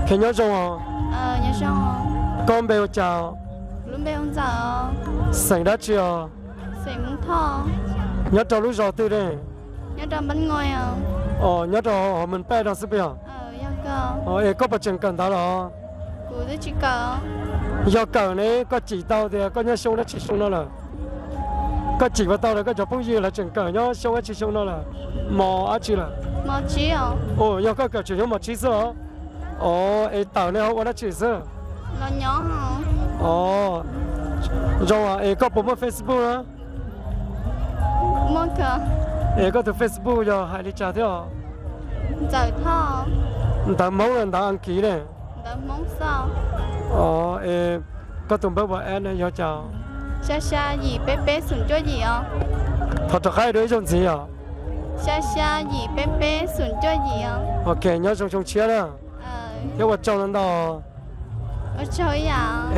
Khe nyob zoo os. Koj npe hu cas? Xeem dab tsi os? Nyob rau lub zos twg ne? Os, nyob rau hauv Mes Paj no xwb puas yog? Es koj puas tseem kawm ntawv los? Yog kawm ne koj cim tau tias koj nyob xyoo dab tsi xyoo no lawm? Koj cim puas tau lawm koj cov phooj ywg lawv tseem kawm nyob xyoo dab tsi xyoo no lawm? Mos dab tsi lawm? Yog koj kawm tseem nyob mos tsib xwb los? Os, es tawm ne ho ua dab tsi xwb? Os, zoo es koj puas muaj Facebook na? Es koj tus Facebook yog hais li cas thiab? Ntawv Hmoob los ntawv Askiv ne? Os, es koj tus npawb WhatsApp ne yog cas? Thov rov qab dua ib zaug ntxiv os. Ok, nyob zoo xyoo tshiab na. Thiab ua tsaug ntau ntau. Es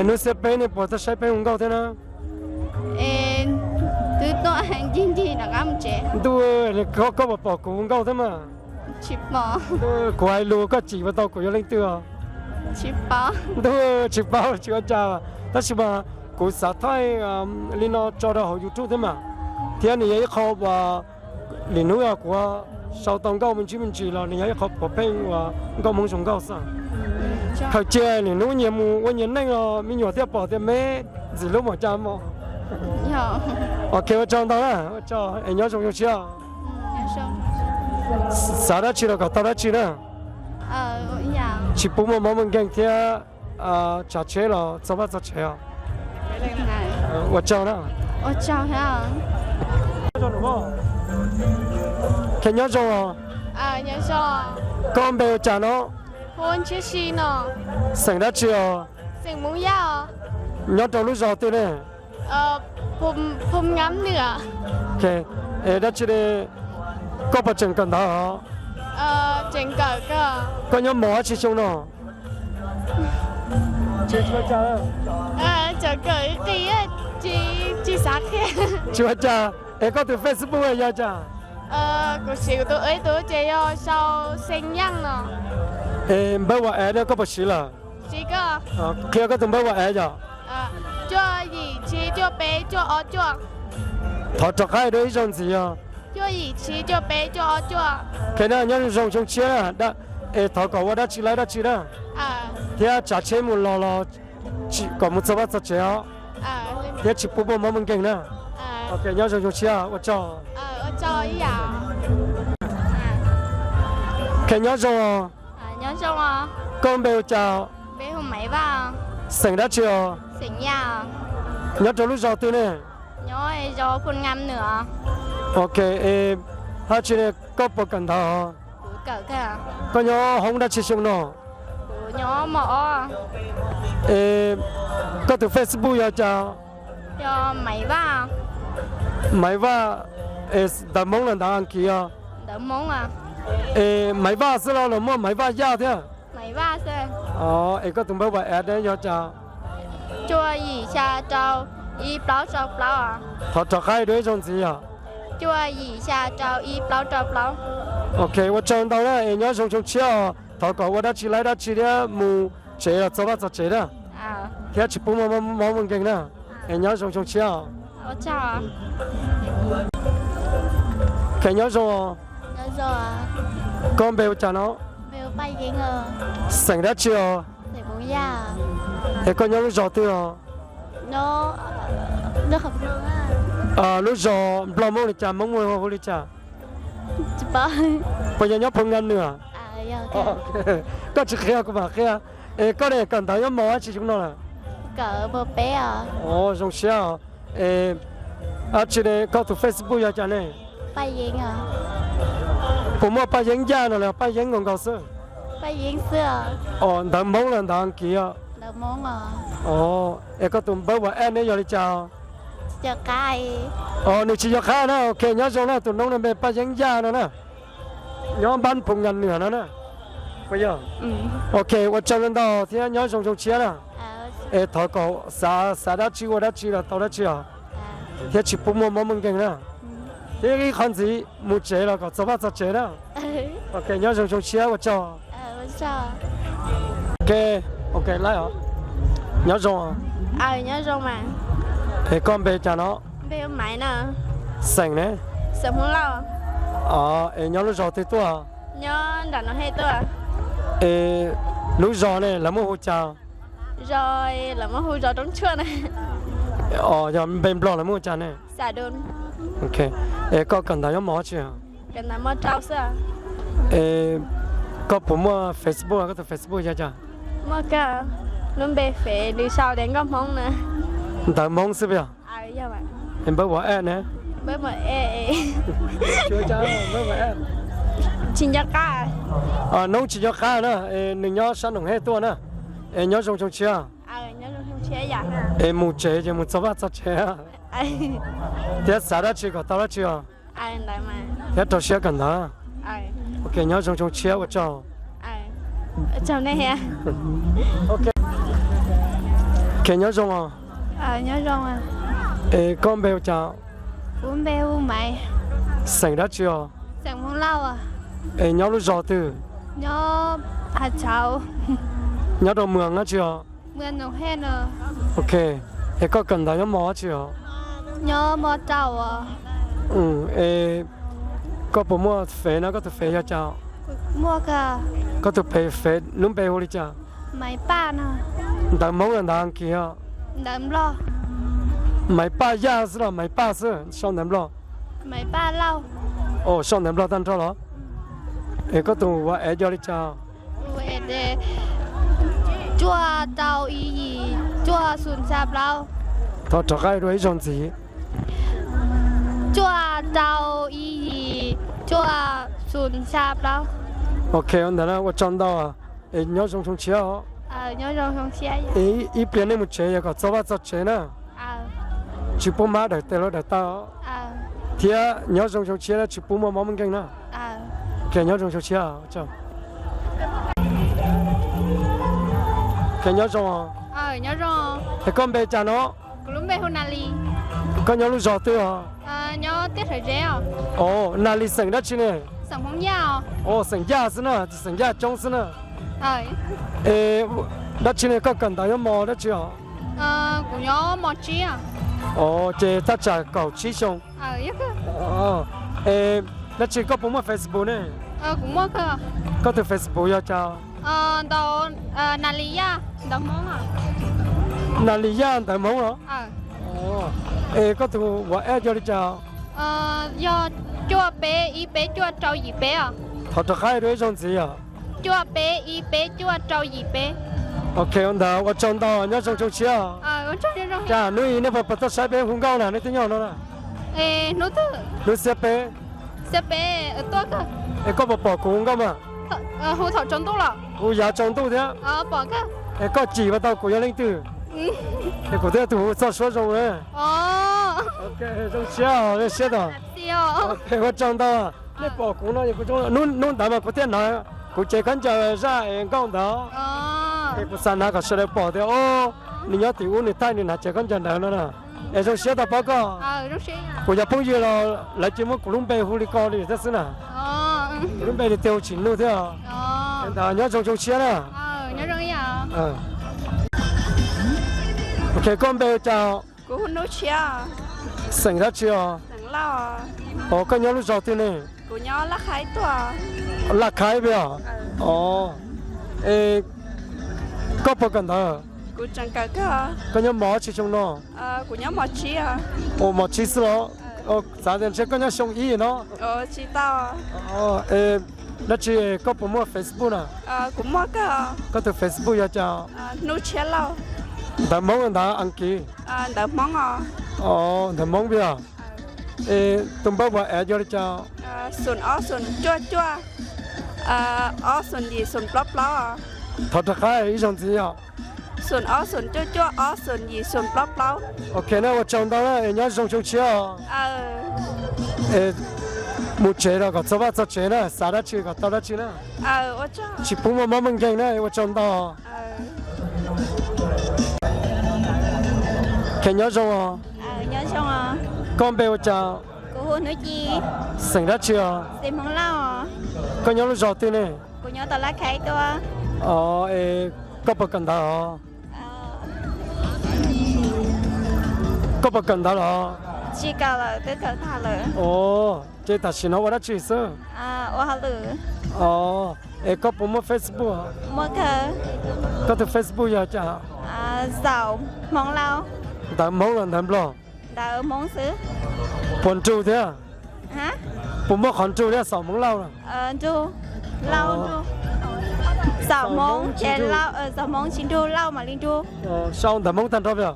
hnub xiab peb nej puas tuaj saib peb hu nkauj thiab na? Ntuj, koj puas pom kuv hu nkauj thiab mas? Kuv hais lus koj cim puas tau kuv yog leej twg os? Ntuj, tsis paub tsis ua cas, tab sis mas kuv xav thaij li no tso rau hauv YouTube thiab mas, thiab nws yog ib qho uas lwm hnub yog kuv sau tau nkauj me ntsis me ntsis los nws yog ib qho puav pheej uas nkauj Hmoob zoo nkauj xwb. Khaws cia lwm hnub nyias mus ua nyias neej los me nyuam thiaj pom tias me ntxim hlub npaum cas mog. Ok, ua tsaug ntau na, ua tsaug es nyob zoo xyoo tshiab. Xav dab tsi los kom tau dab tsi na. Tsis pub muaj mob muaj nkeeg thiab tsav tsheb los txog vaj txog tsev os. Ua tsaug na. Khe nyob zoo os. Koj npe hu cas no? Xeem dab tsi os? Nyob rau lub zos twg ne? Es dab tsi, koj puas tseem kawm ntawv os? Koj nyob mos dab tsi xyoo no? Tsis ua cas, es koj tus Facebook yog cas? Es npawb WhatsApp no koj puas siv lawm? Qhia koj tus npawb WhatsApp yog. Thov rov qab dua ib zaug ntxiv os. Khe na, nyob zoo xyoo tshiab na, es thov kom ua dab tsi laib dab tsi na, thiab tsav tsheb mus los los kom mus txog vaj txog tsev os, thiab tsis pub muaj mob muaj nkeeg na. Ok, nyob zoo xyoo tshiab, ua tsaug. Khe nyob zoo os. Koj npe hu cas? Xeem dab tsi os? Nyob rau lub zos twg ne? Ok, es dab tsi ne, koj puas kawm ntawv os? Koj nyob hoob dab tsi xyoo no? Es koj tus Facebook yog cas? Maiv Vaj, ntawv Hmoob los ntawv Askiv os? Es Maiv Vaj xwb los los muaj Maiv Vaj Yaj thiab? Es koj tus npawb WhatsApp yog cas? Thov rov qab dua ib zaug ntxiv yog. Ok, ua tsaug ntau na, es nyob zoo xyoo tshiab os, thov kom ua dab tsi laib dab tsi thiab mus tsev los txog vaj txog tsev na, thiab tsis pub muaj mob muaj nkeeg na, es nyob zoo xyoo tshiab os. Khe nyob zoo os. Koj npe hu cas no? Xeem dab tsi os? Es koj nyob lub zos twg os? Lub zos Nplog Hmoob li cas, Hmoob Muas hu li cas? Puas yog nyob Phoo Nga Nwm? Koj tsis qhia kuv mam qhia. Es koj ne kawm ntawv nyob mos dab tsi xyoo no lawm? Zoo siab os. Es dab tsi ne, koj tus Facebook yog cas ne? Puas muaj Paj Yeeb Yaj no los Paj Yeeb nkaus nkaus xwb? Os, ntawv Hmoob los ntawv Askiv os? Es koj tus npawb WhatsApp ne yog li cas? Os, nws tsis yog qab na. Ok, nyob zoo na, tus noob no npe Paj Yeeb Yaj no na, nyob npab Phoo Nga Nwm no na. Ok, ua tsaug ntau thiab nyob zoo xyoo tshiab na. Es thov kom xav xav dab tsi ua dab tsi los tau dab tsi os, thiab tsis pub muaj mob muaj nkeeg na, thiab ib qho ntxiv mus tsev los kom txog vaj txog tsev na. Ok, nyob zoo xyoo tshiab, ua tsaug. Ok, ok, laib os. Nyob zoo. Nyob zoo mas. Es koj npe cas no? Xeem ne? Es nyob lub zos twg tuaj? Es lub zos ne lawv muaj hu cas? Yog npe Nplog lawv muaj hu cas ne? Es koj kawm ntawv nyob mos tsi? Es koj puas muaj Facebook, koj tus Facebook yog cas? Ntawv Hmoob xwb puas yog? Es npawb ua e ne? Noob tsis nco qab na, es nws nyob sab Noom Hej tuaj na. Es nyob zoo xyoo tshiab. Es mus tsev ces mus txog vaj txog tsev thiab xav dab tsi kom tau dab tsi os. Thiab rau siab kawm ntawv. Ok, nyob zoo xyoo tshiab, ua tsaug. Ok, nyob zoo os. Es koj npe hu cas? Xeem dab tsi os? Es nyob lub zos twg? Nyob rau moos dab tsi os? Ok, es koj kawm ntawv nyob mos dab tsi os? Es koj puas muaj Fev no, koj tus Fev yog cas? Koj tus Fev lub npe hu li cas? Ntawv Hmoob los ntawv Askiv os? Maiv Paj Yaj xwb los Maiv Paj xwb, sau ntawv Nplog? Sau ntawv Nplog tag nrho los? Es koj tus ua ev yog li cas? Cuaj rau ib yim cuaj xoom xya plaub. Thov rov qab dua ib zaug ntxiv. Cuaj rau ib yim cuaj xoom xya plaub. Ok, ua ntawd na, ua tsaug ntau. Es nyob zoo xyoo tshiab os. Ib pliag nej mus tsev yog kom txog vaj txog tsev na. Tsis pub mab dawm tes los dawm taw. Thiab nyob zoo xyoo tshiab na, tsis pub muaj mob muaj nkeeg na. Nyob zoo xyoo tshiab. Nyob zoo. Es koj npe cas no? Koj nyob lub zos twg os? Nali xeem dab tsi ne? Xeem Yaj xwb na, tsis xeem Yaj coob xwb na. Es dab tsi ne, koj kawm ntawv nyob mos dab tsi os? Ces thaj tsam kaum tsib xyoo. Es dab tsi koj puas muaj Facebook ne? Koj tus Facebook yog cas? Nali Yaj ntawv Hmoob los? Es koj tus WhatsApp yog li cas? Yog cuaj peb ib peb cuaj rau yim peb os. Thov rov qab dua ib zaug ntxiv os. Cuaj peb ib peb cuaj rau yim peb. Ok, ua ntawd ua tsaug ntau, nyob zoo xyoo tshiab. Cas hnub i nej puas tuaj saib peb hu nkauj na, nej twb nyob no na? Hnub xiab peb. Es koj puas pom kuv hu nkauj mas? Hu yav tsaus ntuj thiab. Es koj cim puas tau kuv yog leej twg? Es kuv thiaj tus hu txoj suab zoo na. Zoo siab, zoo siab tau. Ua tsaug ntau. Nej pom kuv no, hnub ntawd mas kuv thiaj hnav kuv cev khaub ncaws zaj es nkauj ntawd. Es kuv xav hnav kom sawv daws pom tias, o, nws nyob tim ub nws thaij nws hnav cev khaub ncaws ntawd no na. Es zoo siab tau paub koj. Kuv cov phooj ywg los lawv cia muab kuv lub npe hu li ko li thiab xwb na. Kuv lub npe li tiag hu Tsim Nuj thiab. Ntawd nyob zoo xyoo tshiab na. Ok, koj npe hu cas? Xeem dab tsi os? Os, koj nyob lub zos twg ne? Laj Khaib peb os. Es koj puas kawm ntawv? Koj nyob mos dab tsi xyoo no? Ua mos tsib xwb los? Xav tias ntshe koj nyob xyoo ib no. Es dab tsi koj puas muaj Facebook na? Koj tus Facebook yog cas? Ntawv Hmoob los ntawv Askiv? Ntawv Hmoob peb os. Es tus npawb WhatsApp yog li cas? Thov rov qab ib zaug ntxiv os. Ok, na ua tsaug ntau na, es nyob zoo xyoo tshiab os. Es mus tsev los kom txog vaj txog tsev na, xav dab tsi kom tau dab tsi na. Tsis pub muaj mob muaj nkeeg na, ua tsaug ntau. Nyob zoo os. Koj npe ua cas? Xeem dab tsi os? Koj nyob lub zos twg ne? Os, es Koj puas kawm ntawv os? Koj puas kawm ntawv los? Tsis kawm lawm, twb kawm tag lawm. Ov, ces tam sim no ua dab tsi xwb? Ov, es koj puas muaj Facebook? Koj tus Facebook yog cas? Zaum Hmoob Lauj. Ntawv Hmoob los ntawv Nplog? Ntawv Hmoob xwb. Puas nrug thiab? Puas muaj qhov nrug thiab Zaum Hmoob Lauj? Zaum Hmoob ces, Zaum Hmoob tsis nrug, Lauj mam li nrug. Sau ntawv Hmoob tag nrho yog?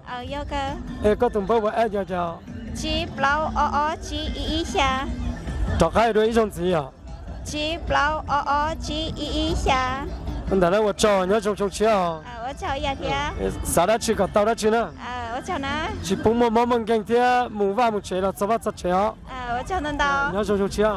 Es koj tus npawb WhatsApp yog cas? Tsib plaub ob ob tsib ib ib xya. Rov qab dua ib zaug ntxiv yog? Tsib plaub ob ob tsib ib ib xya. Ntawd na, ua tsaug, nyob zoo xyoo tshiab os. Xav dab tsi kom tau dab tsi na. Tsis pub muaj mob muaj nkeeg thiab mus vaj mus tsev los txog vaj txog tsev os. Nyob zoo xyoo tshiab.